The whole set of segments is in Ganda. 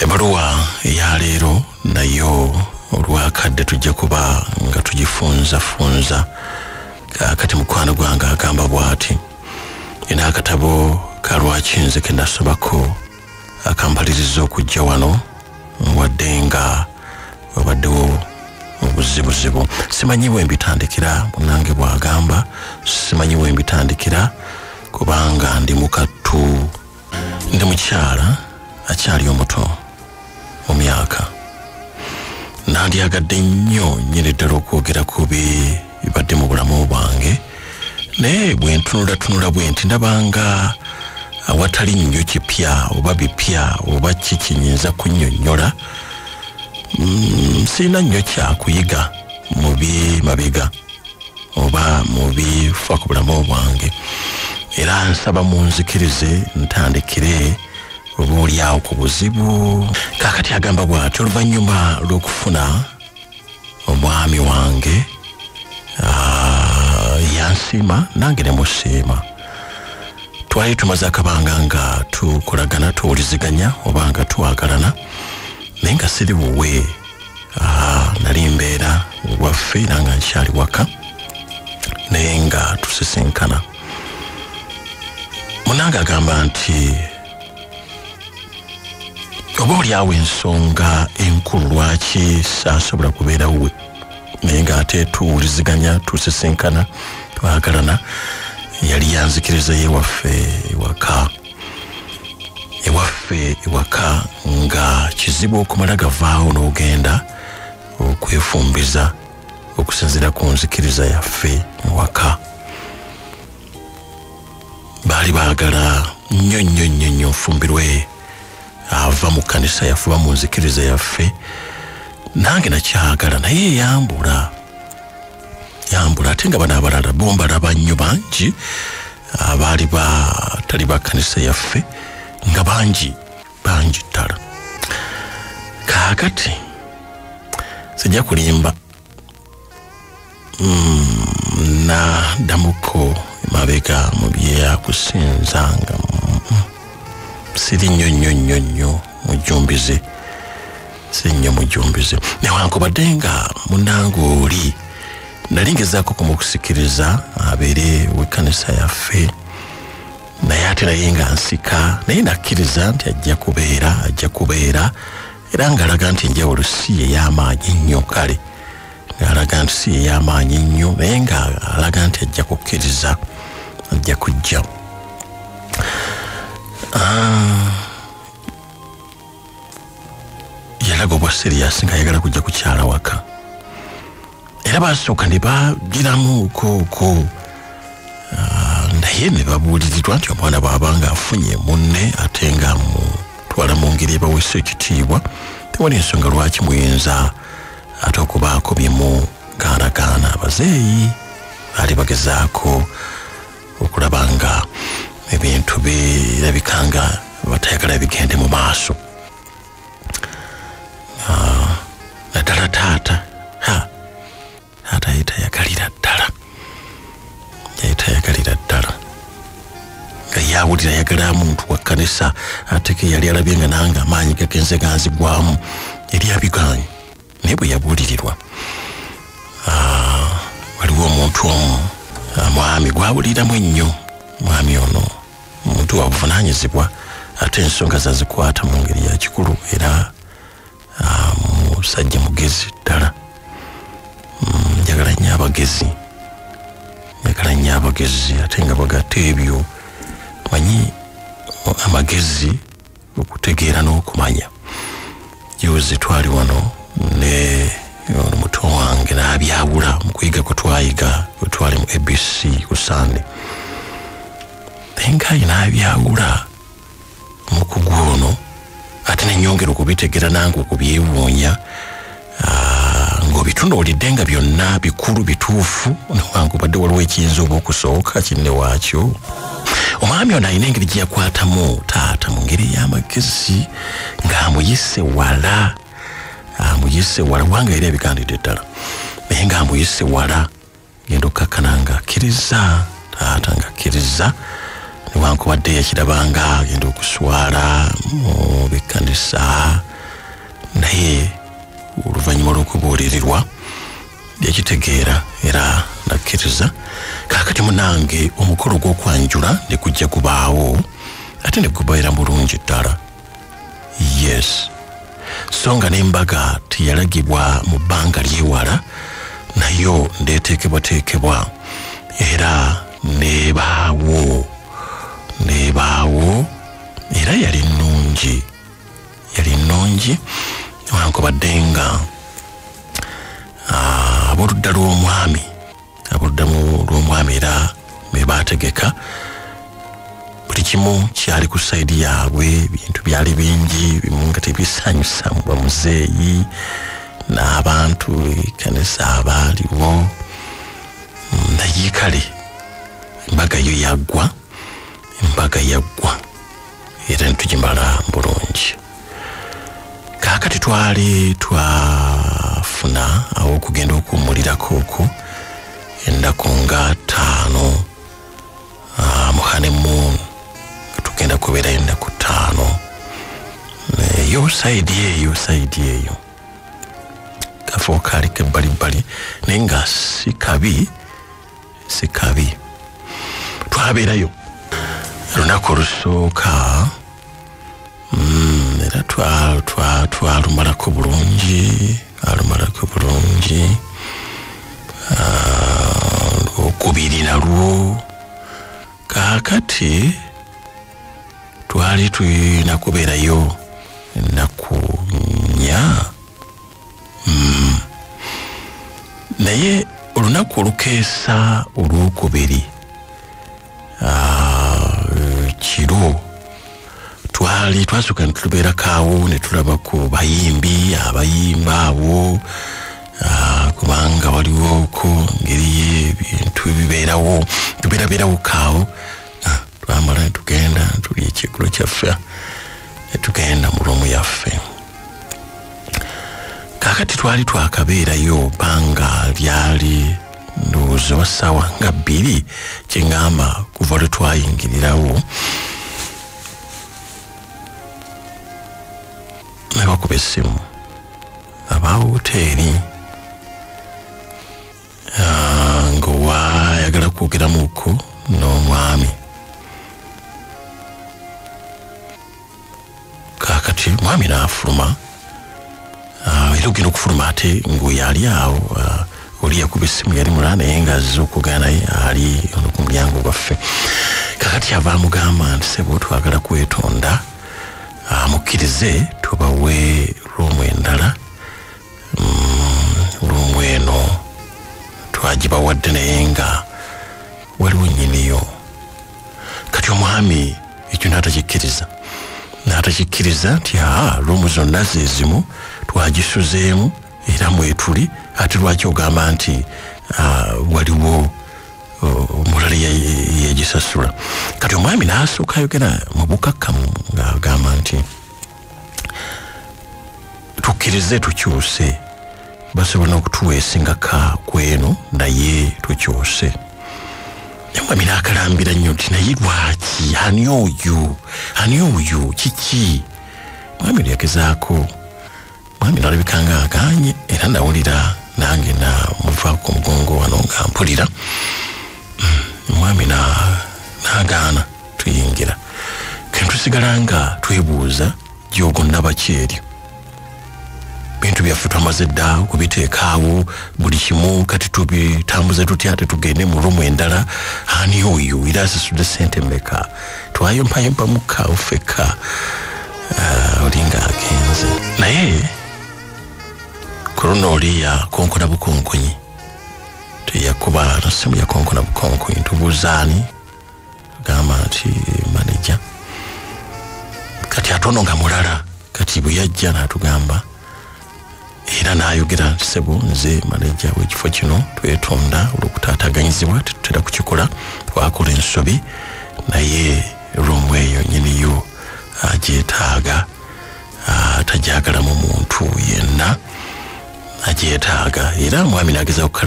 Ebbaluwa ya leero nayo olwakadde tujja kuba nga tugifunzafunza. Kaakati mukwano gwange agamba bw'ati, ina akatabo ka Lwaki Nze ke nasobako akampaliriza okujja wano wadde nga wabaddewo obuzibuzibu. Simanyi bwe mbitandikira, munnange bw'agamba, simanyi bwe mbitandikira kubanga ndi mukattu, ndi mukyala akyali omuto mu myaka. Nandyagadde nnyo nnyini ddala okwogera ku bibadde mu bulamu bwange, naye bwe ntunulatunula bwe nti ndabanga awatali nnyo kipya oba bipya oba ki kinyinza kunnyonnyola. Sirina nnyo kyakuyiga mu byemabega oba mu bifa ku bulamu bwange, era nsaba munzikirize ntandikire oba oliawo ku buzibu. Kaakati agamba bw'ati, oluvannyuma lw'okufuna omwami wange yansiima nange ne musiima. Twali tumaze akabanga nga tukolagana, tuwuliziganya oba nga twagalana, naye nga siri wuwe. Nali mbeera waffe era nga nkyali waka, naye nga tusisinkana. Munnange agamba nti oba oliawo ensonga enkulu lwaki saasobola kubeera wuwe, naye ng'ate tuwuliziganya, tusisinkana, twagalana, yali yanzikiriza yewaffe ewaka. Ewaffe ewaka nga kizibu okumala gavaawo n'ogenda okwefumbiza okusinziira ku nzikiriza yaffe ewaka. Baali baagala nnyo nnyo nnyo nnyo nfumbirwe ava mu kkanisa yaffe oba mu nzikiriza yaffe, nange nakyagala, naye yambula ate nga bano abalala bo mbalaba nnyo bangi abaali batali ba kkanisa yaffe, nga bangi bangi ddala. Kaakati sijja kulimba, naddamuko emabega mu byeyakusinza nga siri nnyo nnyo nnyo nnyo mujjumbize, siri nnyo mujjumbize. Newankubadde nga munnange oli nali ngezaako kumukusikiriza abeere w'ekkanisa yaffe, naye ate naye nga nsika, naye nakkiriza nti ajja kubeera, era ng'alaga nti enjawulo si ey'amaanyi nnyo. Kale ng'alaga nti si ey'amaanyi nnyo, naye ng'alaga nti ajja kukkiriza, ajja kujja. Yalaga obwa serious ng'ayagala kujja kukyala waka, era basooka ne bagiramuko ko, naye ne babuulirirwa nti omwana bw'aba afunye munne ate nga mutwala mu ngeri ebaweesa ekitiibwa, tewali ensonga lwaki muyinza ate okubaako bye mugaanagaana. Abazeeyi baali bagezaako okulaba nga ebintu birabika nga batayagala bigende mu maaso. Naddala taata, taata ye tayagalira ddala, nga yawulira ayagala muntu wa kkanisa, ate ke yali alabye nga nange amaanyi gagenze ganzigwamu, yali abigaanye. Naye bwe yabuulirirwa, waliwo omuntu omu, mwami gwawuliramu ennyo. Mwami ono muntu wa buvunaanyizibwa, ate ensonga zazikwata mu ngeri ya kikulu, era musajja mugezi ddala. Njagala nnyo abagezi, ate nga bagatta ebyo manyi amagezi okutegeera n'okumanya. Juzi twali wano ne ono muto wange n'abyawula mu kuyiga kwe twayiga kwe twali mu ABC ku Sande, naye ng'ayi n'abyawula mukugu ono, ate nenyongera okubitegeera nange okubyewuunya, ng'obitunuulidde nga byonna bikulu bituufu, newankubadde waliwo ekiyinza oba okusooka kinne waakyo. Omwami ono alina engeri gye yakwatamu taata mu ngeri ey'amagezi, ng'amuyise wala, wanga era ebigandidde ddala, naye ng'amuyise wala, genda okkakkana ng'akkiriza, taata ng'akkiriza, Newankubadde yakirabanga agenda okuswala mu bikkanisa, naye oluvannyuma lw'okubuulirirwa yakitegeera era nakkiriza. Kaakati munange omukolo gw'okwanjula ne gujja kubaawo, ate ne gubeera mulungi ddala. Yes, so nga n'embaga teyalagibwa mu bbanga lyewala, nayo ndeeteekebwateekebwa era nebaawo era yali nnungi, newankubadde nga ab'oludda lw'omwami era be baategeka buli kimu kyali ku sayidi yaabwe. Ebintu byali bingi, bimu nga tebisanyusa mu bamuzeeyi n'abantu ekkanisa abaaliwo, naye kale embaga yo yaggwa, era netugimala bulungi. Kaakati twali twafuna awo okugenda okuwummulirako okwo ennaku nga 5 mu honeymoon, tugenda kubeerayo ennaku 5 eyo sayidi eyo kafo kaali kebbalibbali, naye nga si kabi. Twabeerayo olunaku olusooka, era twalumalako bulungi, olwokubiri nalwo. Kaakati twali tulina kubeerayo ennaku 4, naye olunaku olukeesa olwokubiri kiro twali twasooka ne tubeerako awo ne tulaba ku bayimbi abayimba awo, kubanga waliwoko ngeri y'ebintu ebibeerawo, tubeerabeerawo kaawo. Twamala ne tugenda tulya ekyegulo kyaffe ne tugenda mu ruumu yaffe. Kaakati twali twakabeerayo bbanga lyali ndowooza ssaawa nga 2, kyeŋŋamba kuva lwe twayingirirawo, ne bakuba essimu aba woteeri ng'owayagala kwogeramuko n'omwami. Kaakati mwami n'afuluma, era ogenda okufuluma ate ng'oyo ali awo, oli yakuba essimu yali mulala naye ng'azze okugana naye ali ono ku mulyango gwaffe. Kaakati ava amugamba nti ssebo twagala kwetonda, mukkirize tubawe ruumu endala. Ruumu eno twagibawadde naye nga waliwo nnyiniyo. Kati omwami ekyo n'atakikkiriza nti ruumu zonna ze zimu twagisuzeemu era mwetuli, ate lwaki ogamba nti waliwo omulala yegisasula. Kati omwami n'asooka ayogera mu bukakkamu ng'agamba nti tukkirize tukyuse, basobola n'okutuwa esingaka kweno naye tukyuse. Omwami n'akalambira nnyo nti naye lwaki, ani oyo kiki? Mwami yagezaako, mwami n'alabika nga agaanye, era nawulira nange namuvaako ku mugongo wano nga mpulira. Omwami n'agaana tuyingira. Kati tusigala nga twebuuza gyogo nnabaki eryo. Bintu byaffe twamaze dda okubiteekaawo buli kimu, kati tubitambuze tutya ate tugende mu ruumu endala? Ani oyo era asasudde ssente mmeka? Twayompayompamuka ffekka, olinga agenze. Naye korona oli yakonkona bukonkonyi, teyakuba na ssimu, yakonkona bukonkonyi. Tubuuza ani? Gamba nti maneja. Kati ate ono nga mulala, kati bwe yajja n'atugamba era n'ayogera nti ssebo nze maneja w'ekifo kino, twetonda olw'okutaataaganyizibwa, tetutera kukikola, twakola ensobi, naye ruumu eyo nnyiniyo agyetaaga, tagyagalamu muntu yenna, agyetaaga. Era omwami n'agezaako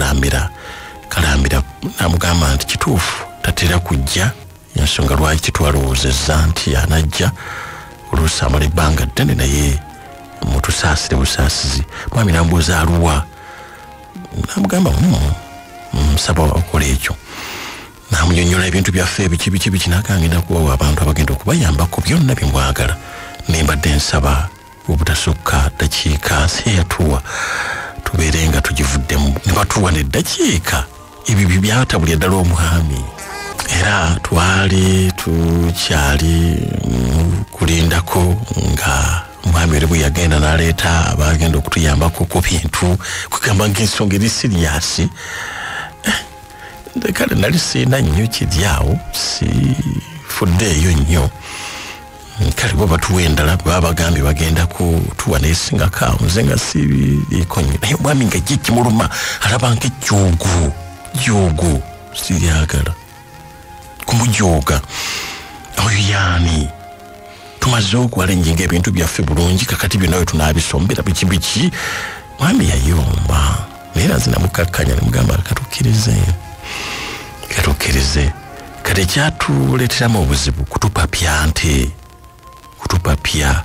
kalambira n'amugamba nti kituufu tatera kujja Ensonga lwaki twalowoozezza nti anajja oluusi amala ebbanga ddene, naye mutusaasire busaasizi. Mwami nambuuza aluwa, namugamba nsaba okola ekyo. Namunyonnyola ebintu byaffe biki biki biki, n'agamba kubawa abantu abagenda okubayambako byonna bye mwagala. Naye mbadde nsaba obutasukka ddakiika seyatuwa tubeere nga tugivuddemu. Ne batuwa neddakiika, ebyo byatabulira ddala omwami. Era twali tukyali kulindako nga omwami oli bwe yagenda n'aleeta abagenda okutuyambako ku bintu, kugamba ng'ensonga eri siriyasi. Kale nali siina nnyo kiri awo, sifuddeeyo nnyo. Kale bo batuwa endala, baba bagambye bagenda kutuwa n'esingako awo, nze nga siriiko nnyo. Naye omwami nga ye kimuluma, alaba ng'ejjoogo jjoogo, siryagala kumujooga. Oyo yaani tumaze okuwala enjinga ebintu byaffe bulungi, kakati byonna we tunaabisombera biki biki. Mwami yayomba, naye era nze namukakkanya ne mugamba katukkirize katukkirize. Kati ekyatuleeteramu obuzibu kutupapya nte, kutupapya.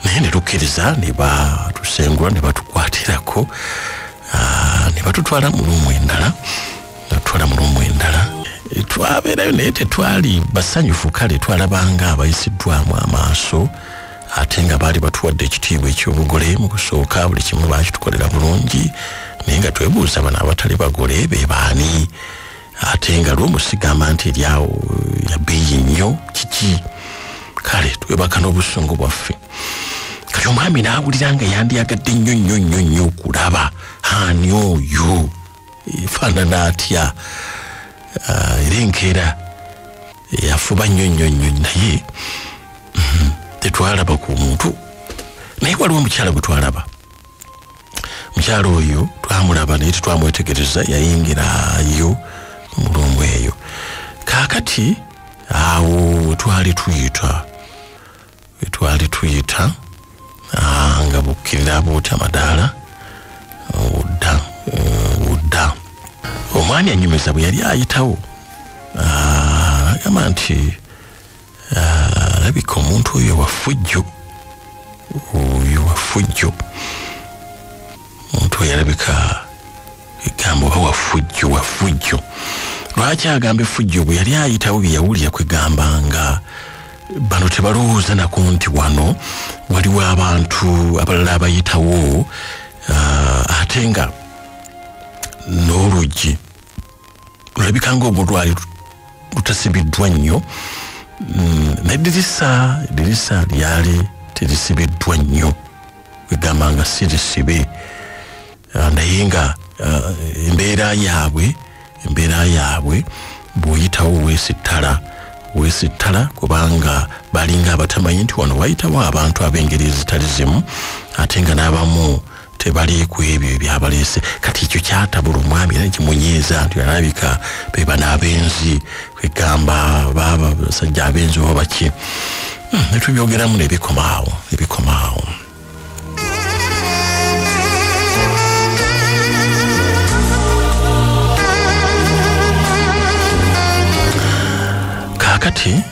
Naye ne tukkiriza, ne batusengula ne batukwatirako, ne batutwala mu luumu endala, batutwala mu luumu endala. Twabeerayo naye tetwali basanyufu. Kale twalabanga abayisiddwamu amaaso, ate nga baali batuwadde ekitiibwa eky'obugole mu kusooka, buli kimu baakitukolera bulungi, naye nga twebuuza bano abatali bagole be baani, ate nga lwomu sigamba nti eryawo ya bbeeyi nnyo kiki. Kale twebaka n'obusungu bwaffe. Kati omwami n'awulira nga yandiyagadde nnyo nnyo nnyo nnyo okulaba ani oyo efaanana atya. Era enkeera yafuba nnyo nnyo nnyo, naye tetwalaba ku muntu. Naye waliwo omukyala gwe twalaba. Omukyala oyo twamulaba naye tetwamwetegereza, yayingirayo mu luumu eyo. Kaakati awo wetwali tuyita nga bukkirira buti amadaala odda. Omwami anyumiza bwe yali ayitawo, agamba nti alabika omuntu oyo wafujjo, oyo wafujjo. Omuntu oyo alabika egamba oba wafujjo, wafujjo. Lwaki agamba effujjo? Bwe yali ayitawo bye yawulira kwegamba nga bano tebalowooza nako nti wano waliwo abantu abalala abayitawo, ate nga n'oluggi lulabika ng'obwo lwali lutasibiddwa nnyo, n'eddirisa eddirisa lyali terisibiddwa nnyo, kwegamba nga si lisibe, naye nga embeera yaabwe bw'oyitawo weesittala, kubanga balinga abatamanyi nti wano wayitawo abantu ab'engeri ezitali zimu, ate nga n'abamu tebali ku ebyo ebyabaleese. Kati ekyo kyatabula omwami era kimunyiiza nti alabika be bano abenzi, kwegamba baba basajja abenzi oba baki. Ne tubyogeramu ne bikomaawo, ne bikomaawo. Kaakati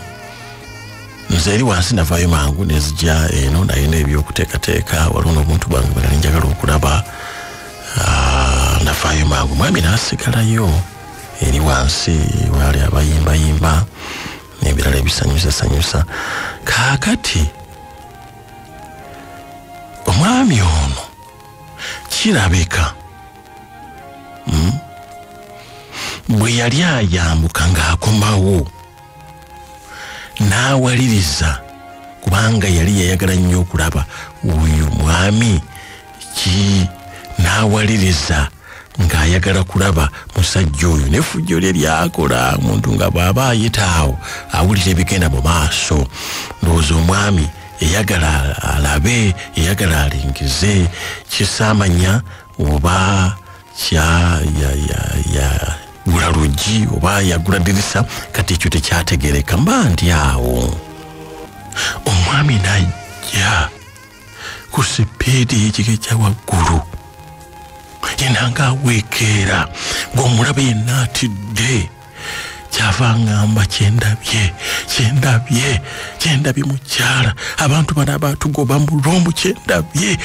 nze eri wansi navaayo mangu nezijja eno, nalina ebyokuteekateeka, waliwo n'obuntu bwange bwe nali njagala okulaba. Navaayo mangu, mwami n'asigalayo eri wansi waali abayimbayimba n'ebirala ebisanyusasanyusa. Kaakati omwami ono kirabika bwe yali ayambuka ng'akomawo n'awaliriza, kubanga yali yayagala nnyo okulaba oyo mwami ki, n'awaliriza ng'ayagala kulaba musajja oyo. N'effujjo lye lyakola omuntu nga bw'aba ayita awo awulira ebigenda mu maaso. Ndowooza omwami eyagala alabe, eyagala alingize, kisaamanya oba kya yagula luggi oba yagula ddirisa, kati ekyo tekyategeereka. Mba ndi awo omwami n'ajja ku sipiidi y'ekika ekya waggulu, yenna ng'aweekeera, ng'omulaba yenna atidde. Kyava ngamba kyendabye kyendabye kyendabye mukyala, abantu bano abatugoba mu room kyendabye.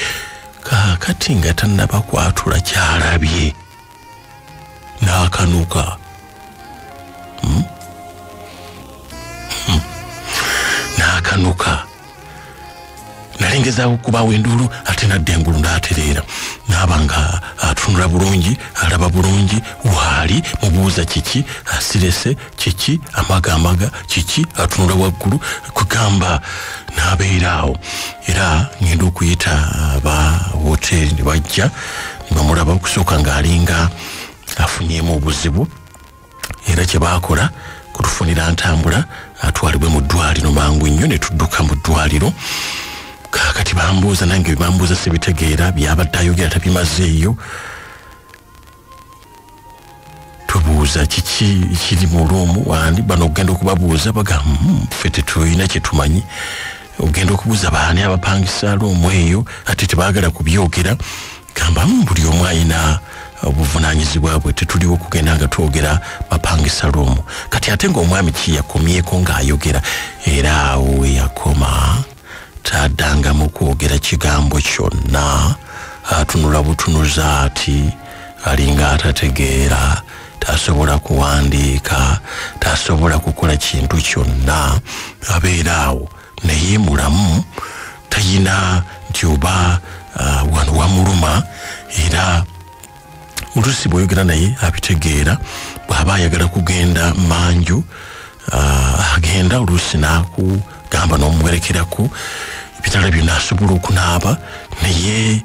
Kaakati nga tannaba kwatula kyalabye n'akanuka. N'akanuka. Nalengezaako okubaawo enduulu ate nadda engulu n'atereera, n'aba nga atunula bulungi, alaba bulungi waali, mubuuza kiki, asirese kiki, amaga amaga kiki, atunula waggulu, kugamba n'abeera awo. Era ngenda okuyita aba woteeri ne bajja ne bamulaba, okusooka ng'alinga afunyeemu obuzibu, era kye baakola kutufunira ntambula atwalibwe mu ddwaliro mangu nnyo, ne tudduka mu ddwaliro. Kaakati bambuuza, nange bambuuza sibitegeera, byabadde ayogera tabimazeeyo. Tubuuza kiki kiri mu room wandi, bano ogenda okubabuuza bagamba ffe tetulina kye tumanyi. Ogenda okubuuza baani abapangisa room eyo, ate tebaagala kubyogera. Gamba buli omu ayina obuvunaanyizibwa bwe, tetuliwo okugenda nga twogera bapangisa room. Kati ate ng'omwami ki yakomyeko ng'ayogera, era awo we yakoma taddangamu kwogera kigambo kyonna, atunula butunuza ati alinga atategeera, tasobola kuwandiika, tasobola kukola kintu kyonna, abeera awo naye mulamu, tayina nti oba wano wamuluma. Era oluusi bw'oyogera naye abitegeera, bw'aba ayagala kugenda manju agenda, oluusi n'akugamba n'omuwerekerako, ebitala byonna asobola okunaaba, naye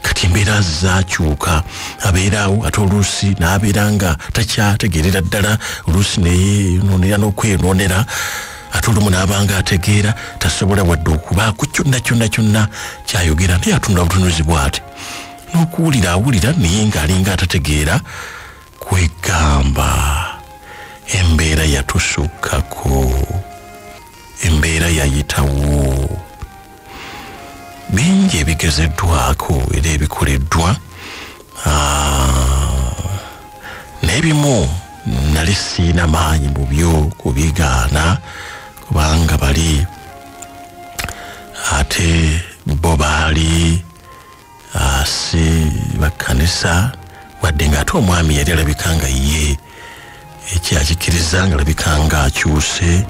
kati embeera zakyuka, abeera awo ate oluusi n'abeera nga takyategeerera ddala, oluusi neyenonera n'okwenonera, ate olumu n'abanga ategeera, tasobola wadde okubaako kyonna kyonna kyonna kyayogera, naye atunula butunuzi bw'ati n'okuwulira awulira, naye ng'alinga atategeera. Kwegamba embeera yatusukkako, embeera yayitawo, bingi ebigezeddwako era ebikoleddwa, n'ebimu nali siina maanyi mu byo kubigaana, kubanga bali ate bo baali si bakkanisa, wadde ng'ate omwami yali alabika nga ye ekyakikiriza, nga alabika nga akyuse,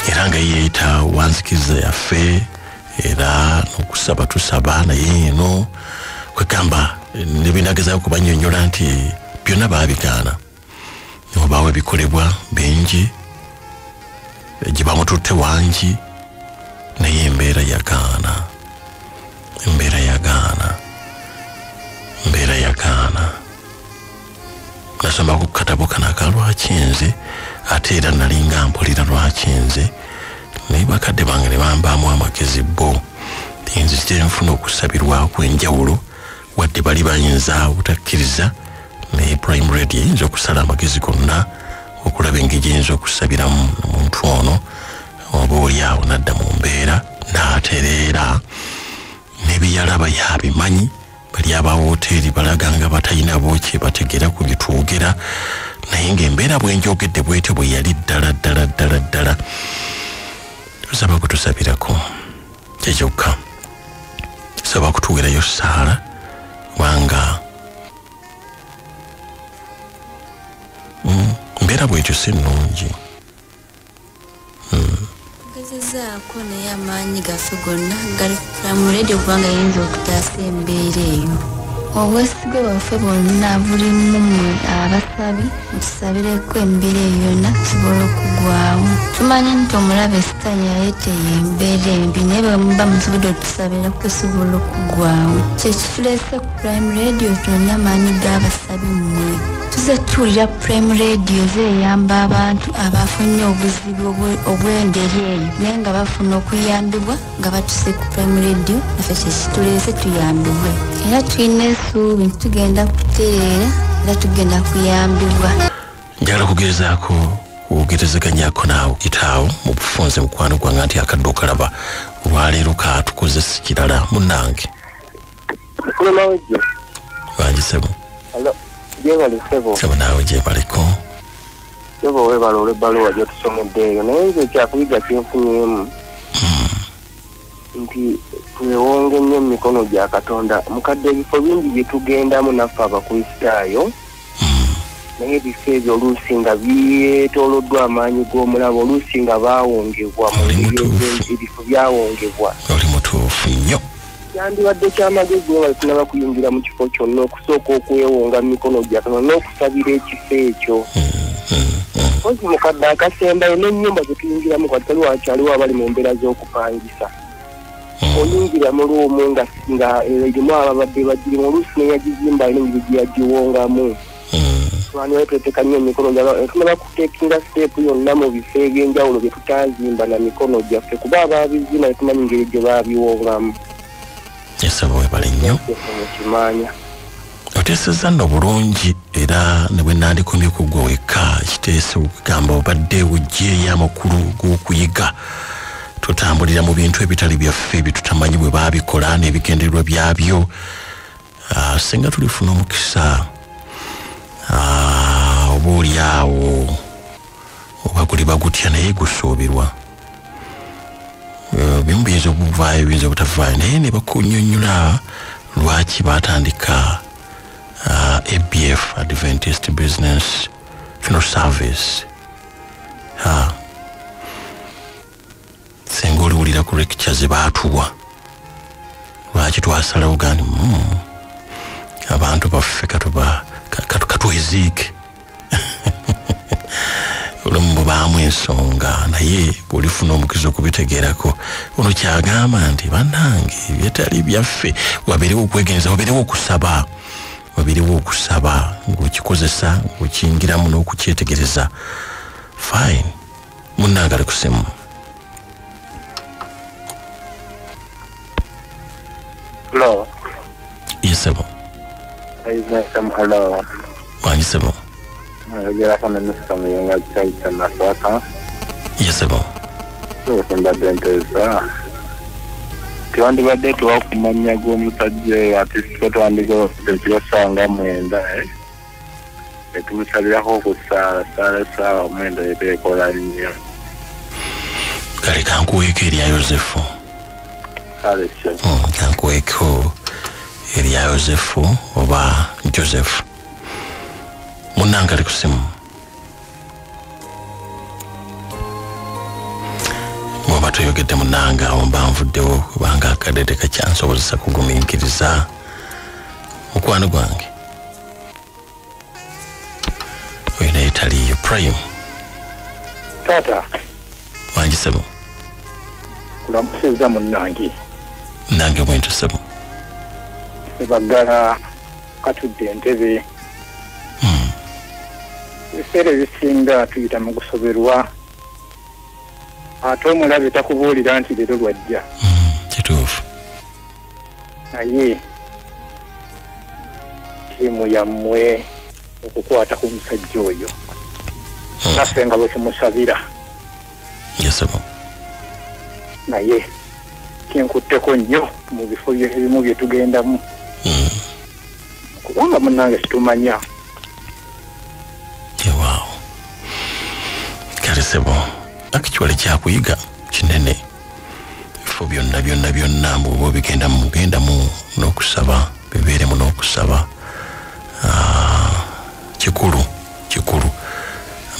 era nga yeeyita wanzikiriza yaffe, era n'okusaba tusaba, naye eno kwegamba ne binagezaako kubannyonnyola nti byonna baabigaana, obaawo ebikolebwa bingi gye bamututte wangi, naye embeera yagaana, embeera yagaana, embeera yagaana. Nasomako ku katabo kano aka Lwaki Nze, ate era nalinga mpulira lwaki nze, naye bakadde bange ne bambaamu amagezi bo nze kyenfuna okusabirwa kw'enjawulo, wadde bali bayinza obutakkiriza, naye Prime Radio eyinza okusala amagezi gonna okulaba engeri gyeyinza okusabiramu omuntu ono, oba oli awo n'adda mu mbeera n'atereera, n'ebiyalaba yabimanyi. Bali aba woteeri balaga nga batalina bokye bategeera ku bitwogera, naye ng'embeera bwe njogedde bwetyo bwe yali ddala ddala ddala ddala. Tusaba kutusabirako kyekyokka, tusaba kutuwerayo ssaala, kubanga mbeera bwetyo si nnungi. Tugezezaako naye amaanyi gaffe gonna gali ku Prime Radio, kubanga yinza okutaasa embeera eyo. Obwesige bwaffe bwonna bulimu mmwe abasabi, mutusabireko embeera eyo yonna tusobole okugwawo. Tumanyi nti omulabe Sitaani yaleeteye embeera embi, naye bwe muba musobodde otusabira tusobola okugwawo. Kyekituleese ku Prime Radio, tunonye amaanyi g'abasabi mmwe. Tuze tuwulira Prime Radio zeeyamba abantu abafunye obuzibu obw'engeri eyo, naye nga bafuna okuyambibwa nga batuse ku Prime Radio, naffe kyekituleese tuyambibwe. Era tulina essuubi nti tugenda kutereera era tugenda kuyambibwa. Njagala kugezaako kwogerezeganyako naawe kitaawo mu bufunze, mukwano gwange, nti akadde okalaba olwaleero katukoze si kirala munnange. Bangisemu. Gyebale ssebo. Ssebo naawe gyebaleko. Ssebo weebale olw'ebbaluwa gy'otusomedde eyo, naye nze ekyakuyiga kyenfunyeemu nti twewonge nnyo mu mikono gya Katonda. Mukadde ebifo bingi bye tugendamu naffe Abakristaayo, naye ebifo ebyo oluusi nga byetooloddwa amaanyi g'omulabo, oluusi nga baawongebwa mu ebifo byawongebwa. Oli mutuufu nnyo. Kyandibadde kyamagezi nga tunaba kuyingira mu kifo kyonna okusooka okwewonga mu mikono gya Katonda n'okusabira ekifo ekyo. Mpozi mukadde akasembayo n'ennyumba ze tuyingiramu kati tali wakyaliwo abali mu mbeera z'okupangisa. Oyingira mu luumu nga erimu ababadde bagirimu, oluusi neyagizimba alina engeri gye yagiwongamu. Twandibadde tweteeka nnyo emikono gyaffe, tunaba kuteekinga siteepu yonna mu bifo eby'enjawulo bye tutaazimba na mikono gyaffe, kuba abaabizimba tetumanyi ngeri gye baabiwongamu. Ssebo webale nnyo. Kimanya. Oteesezza nno bulungi, era ne bwe nandikomye ku ggwe wekka kiteese okugamba obadde oggyeeyo amakulu g'okuyiga. Tutambulira mu bintu ebitali byaffe bye tutamanyi bwe baabikola n'ebigendererwa byabyo. Singa tulifuna omukisa oba oli awo oba guliba gutya, naye gusuubirwa. Bimu biyinza okuvaayo, biyinza obutavaayo, naye ne bakunnyonnyola lwaki baatandika ABF, Adventist Business Funeral Service. Singa oliwulira ku lecture ze baatuwa lwaki twasalawo gandi abantu baffe katweziike. Olumu mubaamu ensonga, naye bw'olifuna omukisa okubitegeerako. Ono kyagamba nti bannange ebyetali byaffe, wabeerewo okwegenza, wabeerewo okusaba, wabeerewo okusaba ng'okikozesa, ng'okiyingiramu n'okukyetegereza. Fine. Munnange ali ku ssimu. Hello. Yes, sir. Hello. Wangi ssebo. Nyogerako ne Mr. Muyunga Kyaita Masaka. Yes, ssebo. Mbadde nteesa tewandibadde tuwa ku mannya g'omusajja oyo, ate sifo twandiko ekiro ssaawa 9 netumusabirako okusaala saala ssaawa 9 ebeekola nnyo. Kale kankuweeko erya Yosefu. Kale ssebo. Kankuweeko erya Yosefu oba Joseph. Munnange ali ku ssimu. Bw'oba toyogedde munnange awo mba nvuddewo, kubanga akadde tekakyansobozesa kugumiikiriza. Mukwano gwange oyo naye taliiyo. Prime. Taata. Wangi ssebo. Kulamusizza munnange. Nange bwentyo ssebo. Sebaggala katudde entebe. Ebiseera ebisinga tuyita mu kusoberwa, ate omulabe takubuulira nti leero lwajja. Kituufu. Naye ttiimu yammwe okukwata ku musajja oyo, naffe nga bwe tumusabira. Yes, ssebo. Naye kinkutteko nnyo mu bifo ebimu bye tugendamu, kubanga munnange situmanya. Wow. Kale ssebo, actually kyakuyiga kinene. Ebifo byonna byonna byonna bw'oba obigendamu, mugendamu n'okusaba, bibeeremu n'okusaba. Kikulu, kikulu.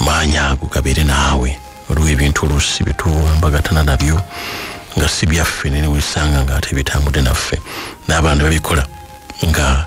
Amaanyi ago gabeere naawe. Waliwo ebintu oluusi bye tuwambagatana nabyo nga si byaffe, naye ne weesanga ng'ate bitambudde naffe, n'abantu babikola nga